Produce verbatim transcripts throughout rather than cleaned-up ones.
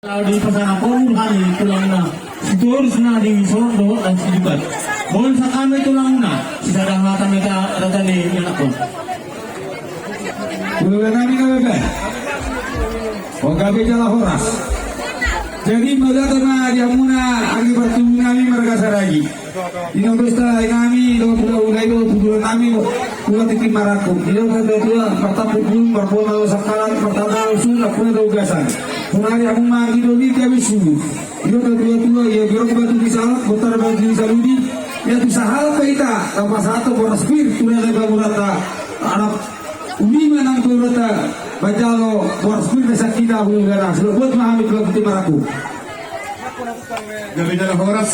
Laho dipasahat hami tulangna, sitorus na di son dohot na sijukat. Molo sahami tulangna, sisada hata ma hita raja ni ianakhon. Ulaon nami na bebe. O gabe jala horas. Jadi mauliate ma di hamuna anggi partubu nami marga Saragi. Di na pesta nami dohot hulahula i dohot hulahula nami. Ulaon tingki marangkup. Di na tua-tua martampuk bulung marboa ma sangkalan martanda usul ampuna do ugasan. Sonari hamu ma anggi doli gabe suhut. Di na tua-tua ia berok batu di salak, botar batu di saludi. Ia tu sahalak pe hita tapasahat boras pir tu raja ni panguranta. Anak uli ma nang panguranta manjalo boras pir na sian hita hulahula na. Sudah buat ma hami ulaon tingki marangkup. Gabe jala horas.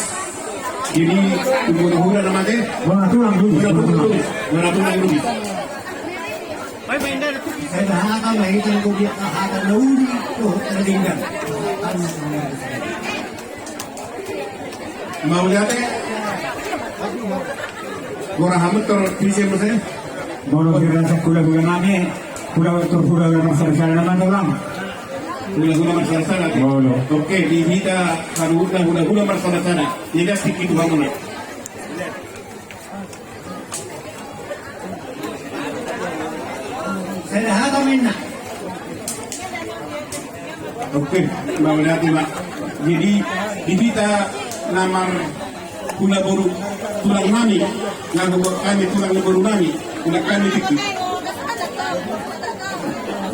Jadi tu hulahula na mate. Bona tulang dulu. Bona tulang dulu. Bona tulang dulu. Sai hata ma hita anggo dia hata na uli dohot na denggan. Mauliate. Gora hamu tor pise muse. Molo dirasa hulahula nami, hula tor hulahula marsada-sada nama tulang. Hulahula marsada-sada. Molo. Oke, di hita saluhutna hulahula marsada-sada. Nida tingki tu hamuna. Sada hata ma inna. Oke, mauliate ma. Jadi di hita na marhula boru tulang nami, na gogo hami tulang ni boru nami, tulang nami tingki.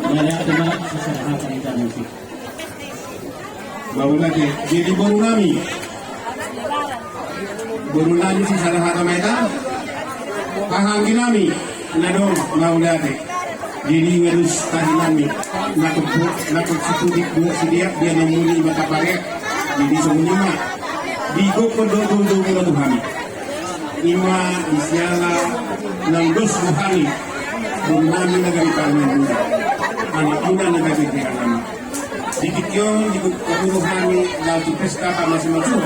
Mauliate ma, sada hata ma inna. Mauliate. Jadi boru nami. Boru nami sisada hata ma hita. Haha anggi nami. Na dong mauliate. Jadi ngadus tahi nami. Nakut nakut sipudik dua sidiak dia namuni mata pareak. Jadi songon i ma. Di gokkon do do do mula tu hami. Ima di siala nang dos do hami. Boru nami na gabe parmaen mula. Anak muna na gabe hira nami. Di tingki on dibuka dulu hami laho tu pesta pamasumasu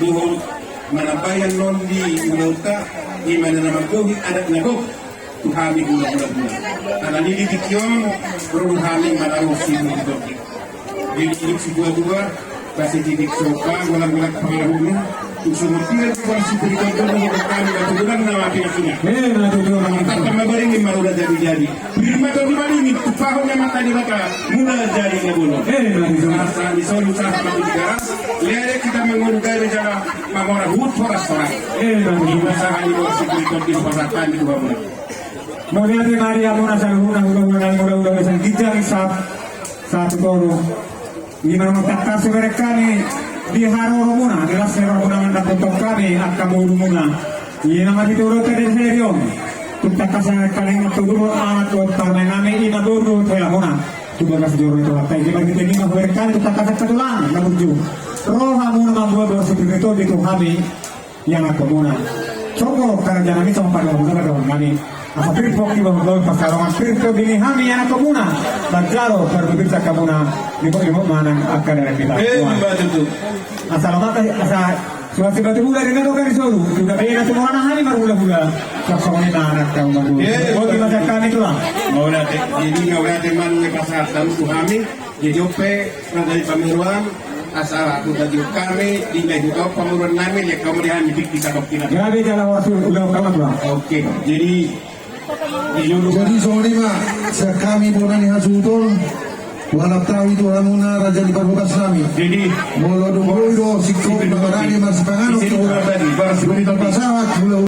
dohot manambayan non di ulaonta. Ima na manggohi adat na gok tu hami hulahula. Alani di tingki on ro hami manaro sibuan di tondi. Di tingki sibuan dua. Pasti titik sopa golak-golak pengaruhnya. Untuk semua tiga bulan sipir tonton di depan dan tujuan nama pindah-pindah. Eh, na tujuan. Mantap sama baringin maruda jadi-jadi. Firman Tuhan dibandingin, upahnya mata di mata, mula jadi nggak bolong. Eh, na tujuan. Rasa di solu saha mati di garas. Lihat kita mengundang rencana mamora hut horas horas. Eh, na tujuan. Usaha di bawah sipir tonton di pasatan di dua bulan. Mauliate ma di hamuna saluhutna hulahula nami mula-mula besan gijang sap satu toru. Ima na tangkas hubereng hami di haroromuna, di las ni rohamuna mandapothon hami angka bourumuna. Ima na marhite ulaonta di sadari on. Tung tangkas na hami angka boru, anak dohot parumaen nami, ima boru dohot helamuna. Tu bagas joro ni Tuhanta, ima na marhite i ma hubereng hami tung tangkas angka tulang na burju. Ro hamuna mamboan boras sipir ni tondi tu hami. Ianakhonmuna. Songon harajaon nami, songon pandohan nami. Asa pir pongki bahulbahul pansalongan pir tondi ni hami ianakhonmuna. Manjalo parbibir sian hamuna. Limot-limot ma nang angka dalan ni taon. Emma tutu. Asa lomak, asa suhat sibatu mula di na dohot ni solu. Sudah beda semua na hami marhulahula. Songon i ma nang angka marhula. Emma tutu. Pongki ma sian hami tulang. Mauliate. Jadi mauliate ma nunga pasahat hamu tu hami. Jadi on pe, na jadi pamoruon, asa hutangihon hami, di na hutangihon pamoruon nami, liat hamu di hami, di kisah kau kira. Gabe jala horas, ulaon hamu tulang. Oke, jadi, di jolo. Jadi songon i ma, sian hami bona ni hasuhuton, manat tahi tu hamuna raja ni parhobas nami. Jadi, molo dung boi do singkop mangarade marsipanganon, di sini kita. Ulang tadi, baru sebelum kita pasahat, ulaon